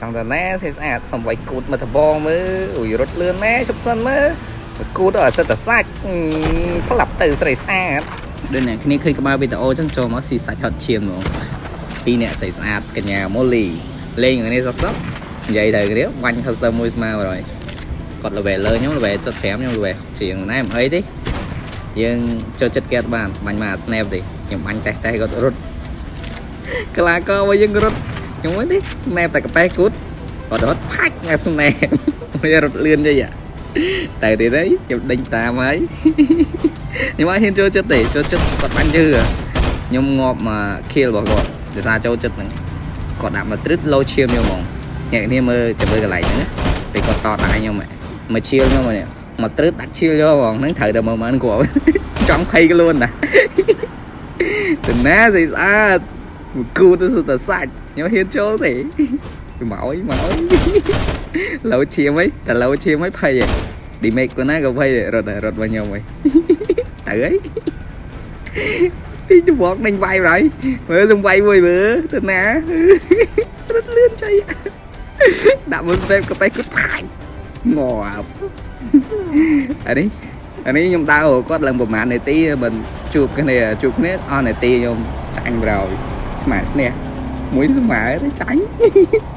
ចង់តែណាស្អាតស្អាតសំវាយគូតមកដបងមើលអ៊ុយរត់លឿនម៉ែជប់សិនមើលគូតអត់សិតតែសាច់ស្លាប់ទៅស្រីស្អាតដូចអ្នកគ្នាឃើញក្បាលវីដេអូចឹងចូលមកស៊ីសាច់ហត់ឈាមហ្មងពីរអ្នកស្រីស្អាតកញ្ញាម៉ូលីលេងគ្នាសពសពនិយាយទៅគ្នាបាញ់ custom មួយស្មើហើយគាត់ level លើខ្ញុំ level 75ខ្ញុំ level ជាងណែមិនអីទេយើងចូលចិត្តគេអត់បានបាញ់មកអា snap ទេខ្ញុំបាញ់តេះតេះគាត់រត់ក្លាករបស់យើងរត់ខ្ញុំវិញនេះ snap តែកាប៉េះគូតគាត់រត់ផាច់មក snap វារត់លឿនចេះតែទៀតអីខ្ញុំដេញតាមហើយខ្ញុំអត់ហ៊ានចូលចិត្តទេចូលចិត្តគាត់បាញ់ជឿខ្ញុំងាប់មក kill របស់គាត់ដោយសារចូលចិត្តហ្នឹងគាត់ដាក់មកទ្រឹតលោឈាមខ្ញុំហ្មងអ្នកគ្នាមើលចាំមើលកន្លែងហ្នឹងណាពេលគាត់តដៃខ្ញុំមកឈៀលខ្ញុំនេះមកទ្រឹតដាក់ឈៀលយកហ្មងហ្នឹងត្រូវតែមើលមិនគាត់ចង់ភ័យខ្លួនណាទៅណាស្អីស្អាតមកគូទៅសុទ្ធតែសាច់ខ្ញុំហ៊ានចូលទេមកអុយមកអុយលោឈាមអីតែលោឈាមអីភ័យហ៎ឌីមេកប៉ុណ្ណាក៏ភ័យដែររត់ដែររត់មកខ្ញុំអីទៅអីទីទៅវកដេញវាយហើយមើលសំវាយមួយមើលទៅណារត់លឿនចៃដាក់មួយ step ក៏បែកគត់ផាច់ងាប់អានេះអានេះខ្ញុំដើរគាត់ឡើងប្រហែលនាទីមិនជួបគ្នាជួបគ្នាអស់នាទីខ្ញុំចាញ់ប្រោយស្មើស្នះមួយស្មើទៅចាញ់។